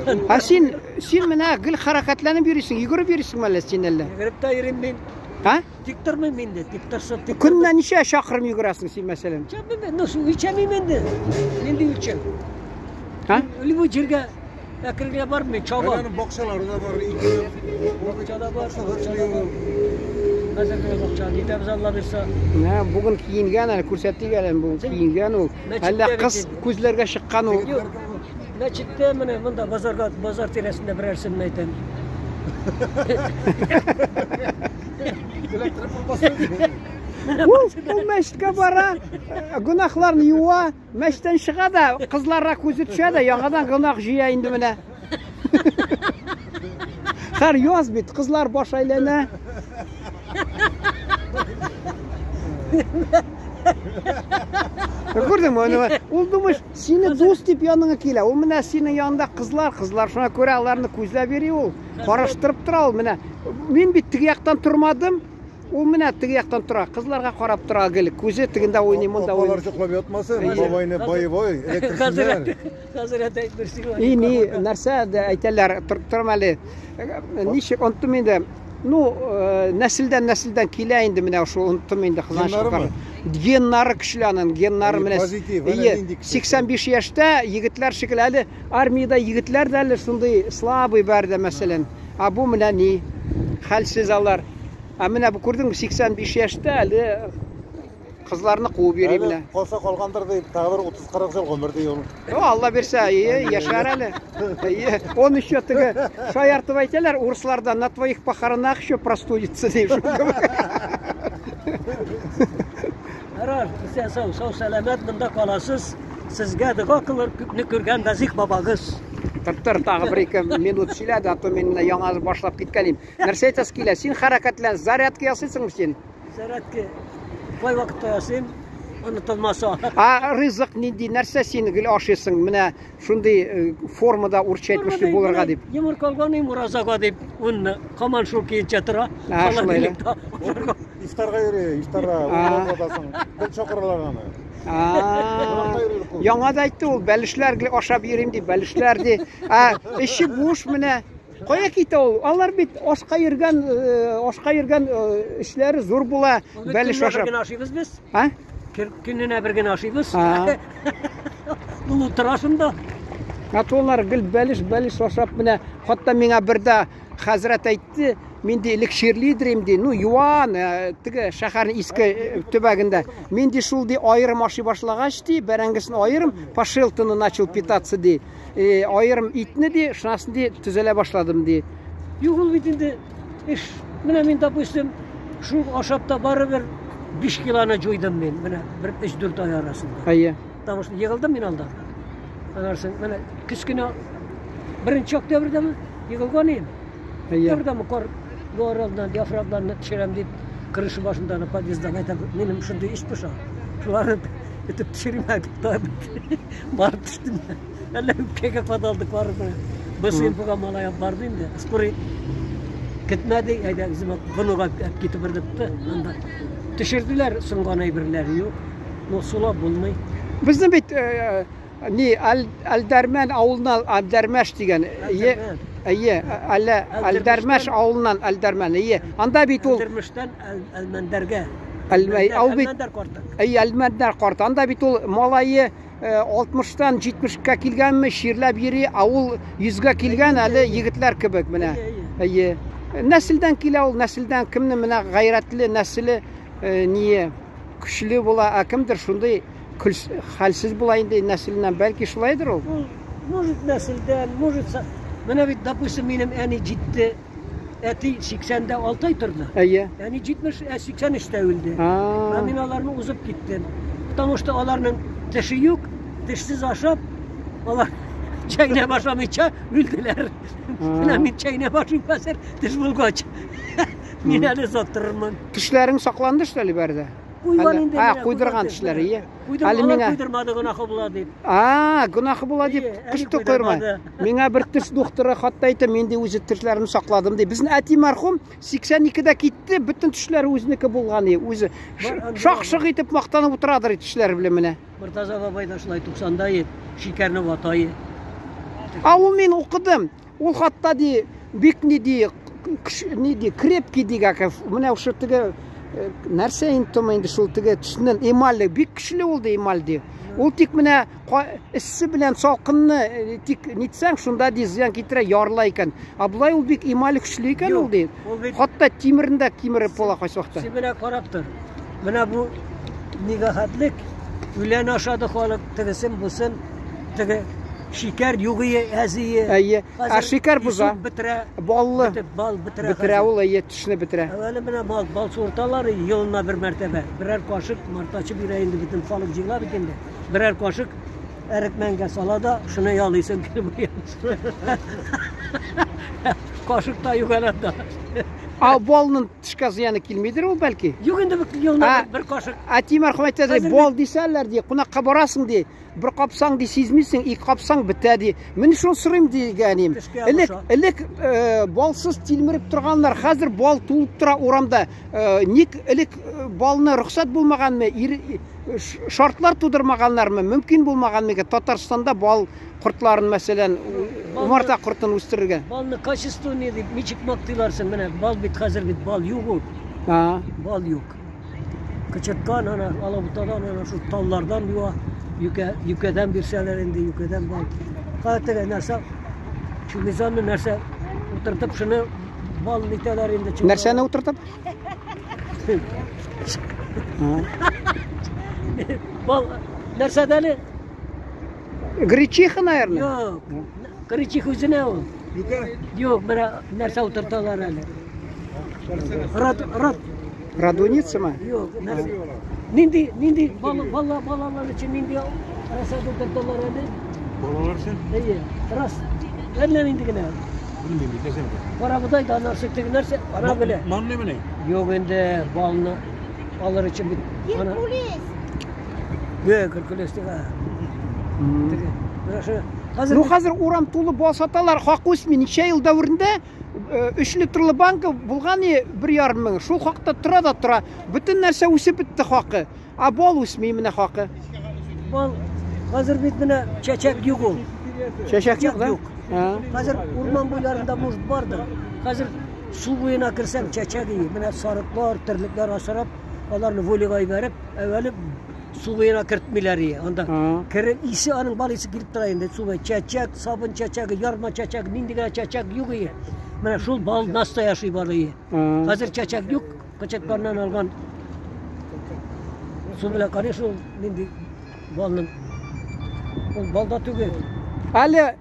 Ә син, син менә гел хәрәкәтләнеп йөрисең, йөгереп йөрисеңме әллә син әллә? Йөгереп тә йөрим мин. А? Тик тормыйм инде, тик торса тик. Көненә ничә чакрым йөгерәсең син, мәсәлән? Чапмыйм мин, ну, үлчәмим инде. Нинди үлчәм? А? Любой җиргә әкрен генә бармыйм, чабам. Аның бакчалары да бар, ике. Бакча да бар, бакча да бар. Хәзер генә бакча китәбез, Алла бирсә. Менә бүген киенгән әле, күрсәтик әле, бүген киенгән ул. Әллә кыз күзләргә чыккан ул. Юк. Мәчеттә менә монда базарга, базар тирәсендә берәрсен әйтәм. Ул, ул мәчеткә бара, гөнаһларын юа, мәчеттән чыга да, кызларга күзе төшә дә, яңадан гөнаһ җыя инде менә. Хәр яз бит, кызлар баш әйләнә. Күрдеңме? Ул думаешь, Сине дус дип яныңа килә. Ул менә синең янында кызлар, кызлар шуңа күрә аларны күзләп йөри ул. Караштырып тора ул менә. Мин бит теге яктан тормадым. Ул менә теге яктан тора. Кызларга карап тора гел. Күзе тегендә уйный, монда уйный. Апалар йоклап ятмасын. Бабайны боевой, электрсеннәр. Хәзрәт әйтмеш сиңа. И ни, нәрсә дә әйтәләр, торып әле. Ничек оныттым инде. Ну, нәселдән нәселдән килә инде менә шул оныттым инде кызганычка. Геннары көчле аның, геннары менә. Позитив, әнә нинди кеше. 85 яшьтә егетләр шикелле әле армиядә егетләр дә әле шундый слабый бар да мәсәлән. А бу менә ни? Хәлсез алар. Ә менә бу күрдеңме 85 яшьтә әле Кызларны куып йөри менә. Калса калгандыр ди, тагы бер 30-40 ел гомер ди ул. О, Алла бирсә, ие, яшәр әле. Ие, он еще теге шаяртып әйтәләр, урысларда на твоих похоронах еще простудится дип. Ярар, исән сау, сау сәламәт монда каласыз. Сезгә дога кылыр күпне күргән Вәзих бабагыз. Тор, тор, тагы бер ике минут сөйлә дә, а то мин менә яңа башлап киткән идем. Нәрсә әйтәсе килә? Син хәрәкәтлән, зарядка ясыйсыңмы син? Зарядка кай вакытта ясыйм, онытылмаса. А ризык нинди нәрсә син гел ашыйсың? Менә шундый э, формада урысча әйтмешли булырга дип. Йомырка алган идем уразага дип, унны хаман шул көенчә тора. А, шулай да. Ифтарга йөри, ифтарга, уразадасың. Бер чакыралар аны. Яңа да әйтте ул, бәлешләр гел ашап йөрим дип, бәлешләр ди. Ә эче буш менә. Кая китә ул? Алар бит ашка йөргән, э, ашка йөргән э, эшләре зур була. Бәлеш ашап. Бер генә ашыйбыз без. А? Көненә бер генә ашыйбыз. Ул утыра шунда. А то алар гел бәлеш, бәлеш ашап менә. Хатта миңа бер дә хәзрәт әйтте, мин ди элек чирлидер им ди. Ну, юан, э, теге шәһәрнең иске төбәгендә. Мин ди шул ди аерым ашый башлагач ди, бәрәңгесен аерым, по Шелтону начал питаться ди. Э, аерым итне ди, шунасын ди төзәлә башладым ди. Юк, ул бит инде эш. Менә мин, допустим, шул ашап та барыбер 5 килоны җуйдым мин, менә бер 3-4 ай арасында. Әйе. Потому что егылдым мин алда. Аннан соң менә кечкенә беренче октябрьдәме егылган идем. Әйе. Октябрьдәме кар юар алдыннан яфракларны төшерәм дип, крыша башында подъездда әйтәм, минем шундый эш поша. Шуларны итеп төшерим әле дип, барып төштем. Әллә үпкәгә кадалдык барыбер. БСМПга малай алып барды инде. Скорый көтмәде, әйдә үзем внуга алып китеп бирдек Анда төшерделәр, соңган әйберләре юк. Но сулап булмый. Безнең бит э, ни Әлдәрмән авылыннан Әлдәрмәш дигән. Әйе, әйе, әллә Әлдәрмәш авылыннан Әлдәрмән. Әйе. Анда бит ул Әлдәрмәштән Әлмәндәргә. Әлмәндәр карты. Әйе, Әлмәндәр карты. Анда бит ул малае 60-тан 70-кә килгәнме, чирләп йөри, ә ул 100-гә килгән әле егетләр кебек менә. Әйе. Нәселдән килә ул, нәселдән кемне менә гайрәтле нәселе э, ние көчле була, ә кемдер шундый хәлсез була инде нәселеннән, бәлки шулайдыр ул. Ул, может, нәселдән, может, менә бит, допустим, минем әни җитте Әти 80-дә 6 ай торды. Әйе. Әни 70, ә 83-тә үлде. Ә мин аларны узып киттем. Потому что аларның теше юк, тешсез ашап, алар чәйнәп ашамыйча үлделәр. Менә мин чәйнәп ашыйм хәзер, теш булгач. Мин әле озак торырмын. Тешләрең сакланды что ли бәрдә? Куйган инде. А, куйдырган тешләр, ие. Әле миңа куйдырмады гөнаһы була дип. А, гөнаһы була дип кышты куйырма. Миңа бер теш докторы хатта әйтте, мин ди үзе тешләрен сакладым ди. Безнең әти мәрхүм 82-дә китте, бөтен тешләре үзенеке булган ди. Үзе шак-шак итеп мактанып утырадыр тешләре белән менә. Мортаза бабай да шулай 90-да ед, шикәрне вата. А ул мин укыдым. Ул хатта ди бик ни ди, ни ди, крепкий ди, как менә шул теге нәрсә инде инде шул теге төсеннән эмаль бик көчле ул ди, эмаль ди. Ул тик менә эссе белән салкынны тик нитсәң, шунда ди зыян китерә, ярыла икән. А болай ул бик эмаль көчле икән ул ди. Хатта тимерен дә кимереп була кайсы вакытта. Син менә карап тор. Менә бу нигәхәтлек үлән ашады халык, тегесен, бусын, теге шикәр югые, әзие. Әйе. Ә шикәр боза. Бетерә. Баллы. Бал бетерә. Бетерә ул, әйе, төшне бетерә. Әвәле менә бал, бал суырталар елына бер мәртәбә. Берәр кашык мартачы бирә инде, бөтен халык җыела бит инде. Берәр кашык әрекмәнгә сала да, шуны ялыйсың килеп. Кашык та юк әле анда. А балның тешкә зыяны килмидер ул бәлки? Юк инде, елына бер кашык. Әти мәрхүм әйтә ди, бал дисәләр ди, кунакка барасың ди, бер капсаң ди сизмисең, ике капсаң бетә ди. Мин шуны сорыйм дигәнем. Элек элек балсыз тилмереп торганнар, хәзер бал тулып тора урамда. Ник элек балны рөхсәт булмаганмы? Шартлар тудырмаганнармы? Мөмкин булмаганмы икән Татарстанда бал кортларын, мәсәлән, умарта кортын үстерергә? Балны качественный дип ничек мактыйлар соң? Менә бал бит хәзер бит бал юк ул. Бал юк. Кычыткан ана алабутадан ана шул таллардан юа, юкә, юкәдән бирсәләр инде юкәдән бал. Кайтыга нәрсә чумизанны нәрсә утыртып шуны бал нитәләр инде. Нәрсәне утыртып? Бал нәрсә әле? Гречиха, наверное. Юк. Гречиха үзенә ул. Юкә? Юк, менә нәрсә утырталар әле. Рад, рад. Радуница мы? Юк, нәрсә? Нинди, нинди бала, бала, балалар өчен нинди нәрсә утырталар әле? Балалар өчен? Әйе, рас. Әллә нинди генә. Белмим, белсәм. Карабодай да нәрсә теге нәрсә, ана белә. Манны менә. Юк инде балны алыр өчен бит. Геркулес. Юк, Геркулес теге. Теге. Менә шу. Хәзер Ну хәзер урам тулы бал саталар, хак үсми. Ничә ел дәверендә 3 литрлы банка булган 1,5 мең. Шул хакта тора да тора. Бөтен нәрсә үсеп бетте хакы. А бал үсми менә хакы. Бал хәзер бит менә чәчәк юк ул. Чәчәк юк, да? Хәзер урман буйларында может бардыр. Хәзер су буена керсәң чәчәк ие. Менә сарыклар, терлекләр асрап, аларны волега җибәреп, әүвәле су буена кертмиләр ие. Анда кере исе, аның бал исе килеп тора инде. Су буе чәчәк, сабын чәчәге, ярма чәчәге, нинди генә чәчәк юк ие. Менә шул бал настоящий бал ие. Хәзер чәчәк юк, кычытканнан алган су белән, конечно, ул нинди балның ул бал да түгел. Әле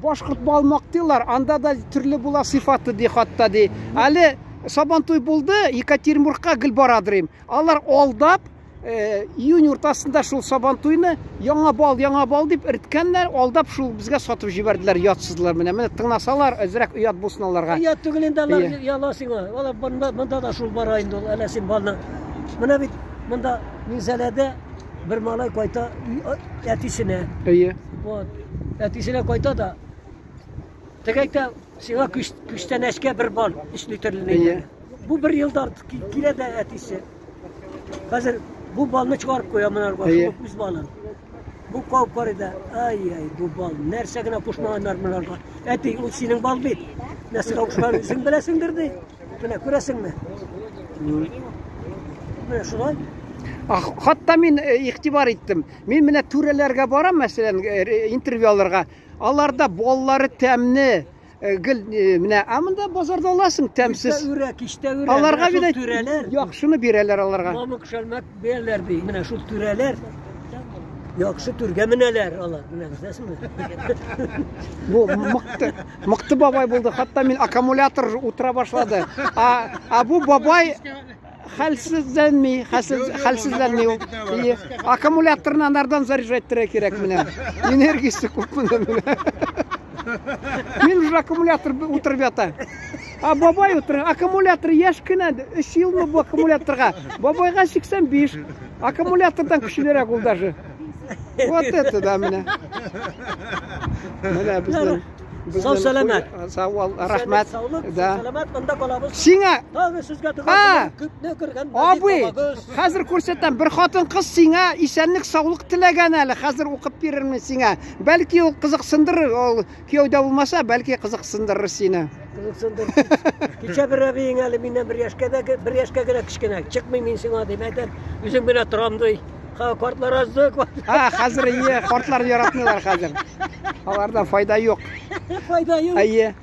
башкорт бал мактыйлар, анда да төрле була сыйфаты ди, хатта ди. Әле Сабантуй булды, Екатеринбургка гел барадыр им. Алар алдап, июнь уртасында шул Сабантуйны яңа бал, яңа бал дип эрткәннәр, алдап шул безгә сатып җибәрделәр, ятсызлар менә. Менә тыңласалар, әзрәк оят булсын аларга. Оят түгел инде алар яла сиңа. Алар монда да шул бара инде ул, әле син балны. Менә бит монда Минзәләдә бер малай кайта әтисенә. Әйе. Вот. Әтисенә кайта да теге әйтә, сиңа күчтәнәчкә бер бал, 3 литрлы. Әйе. Бу бер елда артык килә дә әтисе. Хәзер бу балны чыгарып куя монарга, Әйе. шул үз балын. Бу кауып карый да, ай-ай, бу бал, нәрсә генә кушмаганнар монарга. Әти, ул синең бал бит. Нәрсә кушканын үзең беләсеңдер ди. Менә күрәсеңме? Менә шулай. Хатта мин игътибар иттем. Мин менә түрәләргә барам, мәсәлән, интервью алырга. Аларда баллары тәмле, гел менә, а монда базарда аласың тәмсез. Кичтә үрә, кичтә үрә. Аларга Менә бит шул түрәләр яхшыны бирәләр аларга. Мамык шәлмәк бирәләр ди. Менә шул түрәләр яхшы түргә менәләр алар. Менә беләсеңме? Бу мыкты, мыкты бабай булды. Хатта мин аккумулятор утыра башлады. А бу бабай хәлсезләнми, хәлсезләнми ул. Ие, аккумуляторны анардан заряжать итәргә кирәк менә. Энергиясе күп монда менә. Мин уже аккумулятор утырып ята. А бабай утыра, аккумулятор яшь кенә, 3 елмы бу аккумуляторга. Бабайга 85. Аккумулятордан көчлерәк ул даже. Вот это да менә. Менә безнең Сау сәламәт. Сау бул, рәхмәт. Саулык, Да. сәламәт, монда калабыз. Сиңа Тагы сезгә А! туган күпне күргән Абый, хәзер күрсәтәм, бер хатын кыз сиңа исәнлек саулык теләгән әле, хәзер укып бирермен сиңа. Бәлки ул кызыксындырыр, ул кияүдә булмаса, бәлки кызыксындырыр сине. Кызыксындыр. Кичә бер әбиең әле миннән бер яшькә дә бер яшькә генә кечкенә. Чыкмый мин сиңа дип әйтәм. Үзем генә торам ди. Ха, картлар азды. А, хәзер ие, картлар яратмыйлар хәзер. Алардан файда юк. Файда юк. Әйе.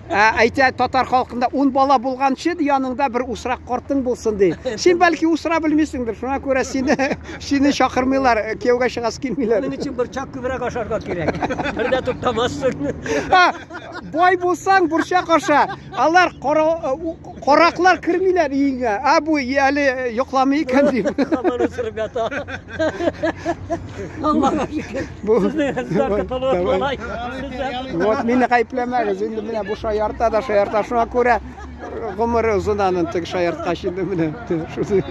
Ә, әйтә татар халкында 10 бала булганчы яныңда бер усрак картың булсын ди. Син бәлки усра белмисеңдер, шуңа күрә сине сине чакырмыйлар, кияүгә чыгасы килмиләр. Моның өчен борчак күбрәк ашарга кирәк. Бер дә туктамассың. Ха, бай булсаң борчак аша. Алар кара, караклар кермиләр өеңә. А бу әле йокламый икән дип. Һаман усырып ята. Аллага шөкер. Бу- Сезнең хезмәткә Давай. алай. Вот мине гаепләмәгез. Инде менә бу шаярта да шаярта. Шуңа күрә гомере озын аның теге шаярткач инде менә. Шуны.